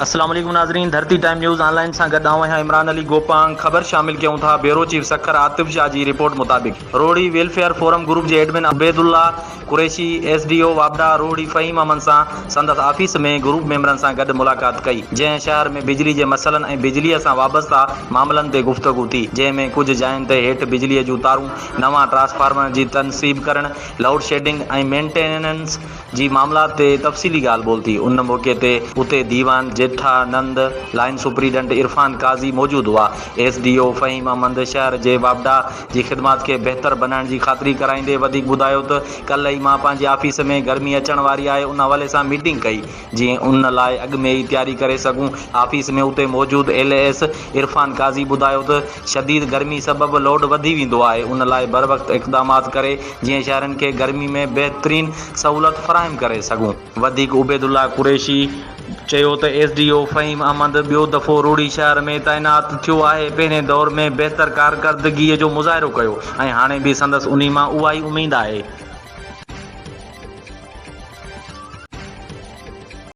السلام عليڪم ناظرين ڌرتي ٽائيم نيوز آن لائين سان گڏ آئون آهيان عمران علي گوپانگ خبر شامل ڪيون ٿا بيورو چيف سکر عاطف شاهه جي رپورٽ مطابق روهڙي ويلفيئر فورم گروپ جي admin Ubaidullah Qureshi S D O واپڊا روهڙي فهيم احمد سان سندس آفيس ۾ گروپ ميمبرن سان گڏ ملاقات ڪئي جنهن شهر ۾ بجلي جي مسئلن ۽ بجلي سان وابسته معاملن تي گفتگو ٿي جنهن ۾ ڪجهه جاين تي هيٺ بجلي جون تارون نوان ٽرانسفارمر جي تنصيب ڪرڻ لوڊشيڊنگ ۽ مينٽيننس جي معاملات تي تفصيلي ڳالهه ٻولهه ٿي. ان موقعي تي اتي ديوان جيٺا نند، لائين سپريڊنٽ عرفان قاضي موجود هئا. S D O Faheem Ahmed شهر جي واپڊا جي خدمات کي بهتر بنائڻ جي خاطري ڪرائيندي وڌيڪ ٻڌايو ته ڪلهه ئي مان پنهنجي آفيس ۾ گرمي اچڻ واري آهي ان حوالي سان ميٽنگ ڪئي جيئن ان لاء اڳ ۾ ئي تياري ڪري سگهون. آفيس ۾ اتي موجود ايل ايس عرفان قاضي ٻڌايو ته شديد گرمي سبب لوڊ وڌي ويندو آهي ان لاء بروقت اقدامات ڪري جيئن شهرين کي گرمي ۾ بهترين سهولت فراهم ڪري سگهون. وڌيڪ عبيدالله قريشي چيو ته S D O Faheem Ahmed ٻيو دفعو روهڙي شهر ۾ تعينات ٿيو آهي پهرين دور ۾ بهتر ڪارڪردگي جو مظاهرو ڪيو ۽ هاڻي به سندس انهي مان اها ئي اميد آهي.